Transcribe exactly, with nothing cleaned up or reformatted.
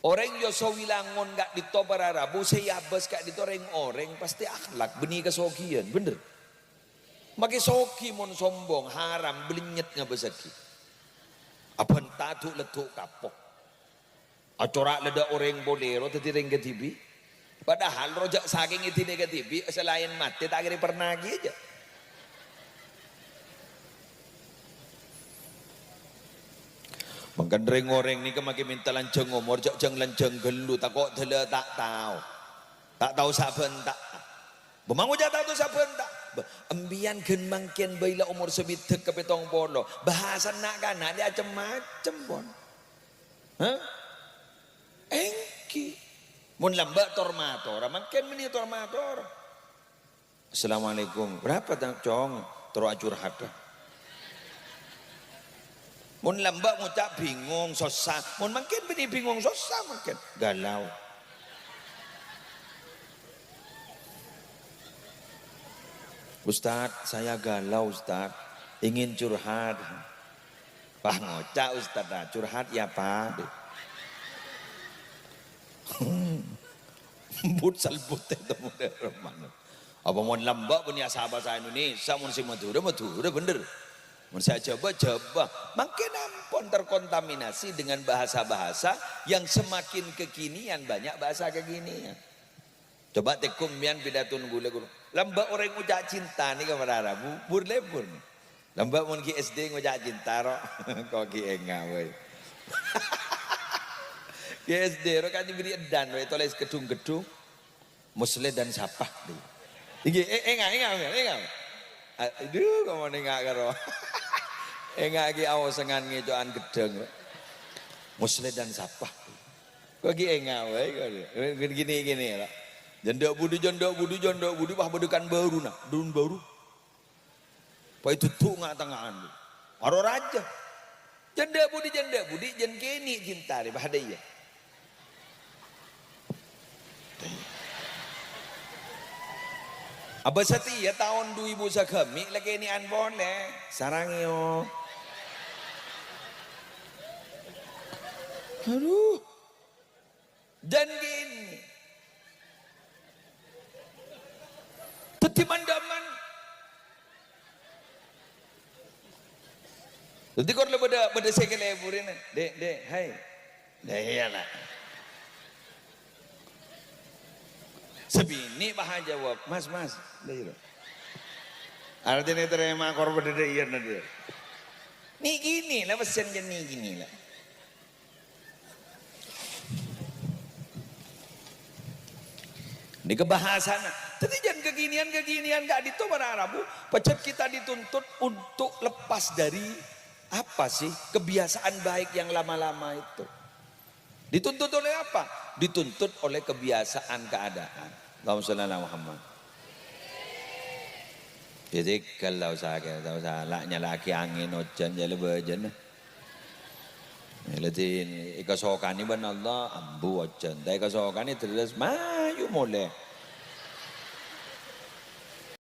Orèng Yosowi Langon ka'dinto para rabu, sè èabâs ka'dinto rèng-orèng pastè akhlak bânnè kasoghiyân, bhender? Makè soghi mon sombong, haram, blennyet ngabâssaghi. Abhânta du'-leddhu' kapo. Acora' ledda' orèng polè ro dhâddhi rèng kadhibi'. Padahal ro jhâ' sakèng èdinè kadhibi', salaèn matè ta' kèra pernah ghi' jhâ'. Mangkana rèng-orèng nèka makè mènta lanjhâng omor, jhâ' jhâng lanjhâng ghâllu, tako' dâlâ ta' tao. Ta' tao sabhânta. Bâ' mangoca' ta' tao sabhânta. Bâ, empèyan ghân mangkèn bhâi la omor sabidhâk ka pèttong polo. Bhâsana na'-kana' nè cem-macem, pon. Hah? Èngghi. Mon lambâ' tor-matora, mangkèn bânnè tor-matora. "Assalamualaikum." "Berapa, Tang, Cong?" Terro acurhadhâ. Mon lambâ' ngoca' bingung, sossa. Mon mangkèn bânnè bingung, sossa mangkèn. Galau. "Ustaz, saya galau, Ustaz. Ingin curhat." Wah, ngoca' ustad, ah, curhat ya, Pak. But salbut itu model mana? Apa mon lambâ' punya bahasa Indonesia, mon sè Madhurâ, Madhurâ bhender. Mon sè Jhâbâ, Jhâbâ. Mangkèn ampon terkontaminasi dengan bahasa-bahasa yang semakin kekinian, banyak bahasa kekinian. Coba tèngghu empèyan pidato ghulâ, ghuru. Lambâ' orèng ngoca' cinta nèka para rabu, bur-lebur nè. Lambâ' mon G S D ngoca' cinta, ro. Ko' ghi' enga', woi. G S D, ro, kan diberi edan, woi, tolès gedhung-gedhung. Musleh dan Sapah. Iki, e-, enga', enga', enga'. Aduh, ko' mon enga' karo. Enga' ghi' aosengan ngèco'an gedhâng, ro. Musleh dan Sapah. Ko' ghi' enga' wae, ko'. Gini, gini, ra. Jhâ' dâ' budi, jhâ' dâ' budi, jhâ' dâ' budi, wah, bâdâ kan bhuru, na. Dun bhuru. Pas èdudhu' nga'-tengnga'an. Aro rajâ. Jhâ' dâ' budi, jhâ' dâ' budi, jhâ' kènè' cinta rè, padâ iyâ. Abâ satèya taon du èbu sagâmè' la kènè'an polè. Sarang, yo. Aduh. Dan kènè'. Dhâddhi man-, dâman. Dhâddhi kor la bâdâ, bâdâ sè kalebur, na. "Dek, Dek, hai." Lah, iyâ, na. Sè binè' pas ajâwâb, "Mas, Mas." Lah, iyâ. Artèna tarèma kor bâdâ dâ' iyâ, na, dâ'. Nè' kènè' la, pèssèna nè' kènè' la. Nèka bhâsana. Dhâddhi, jhân kekinian-kekinian ka'dinto para rabu, pajhât kita dituntut untuk lepas dari apa sih kebiasaan baik yang lama-lama itu. Dituntut oleh apa? Dituntut oleh kebiasaan keadaan. Allahumma sholli ala Muhammad. Jadi, kalau saya, kalau saya la nyala'aghi angèn ojhân, ya, la bâjâna. Ladhi èkasokanè bân Allah, ambu ojhân. Ta' èkasokanè terros mayu molè.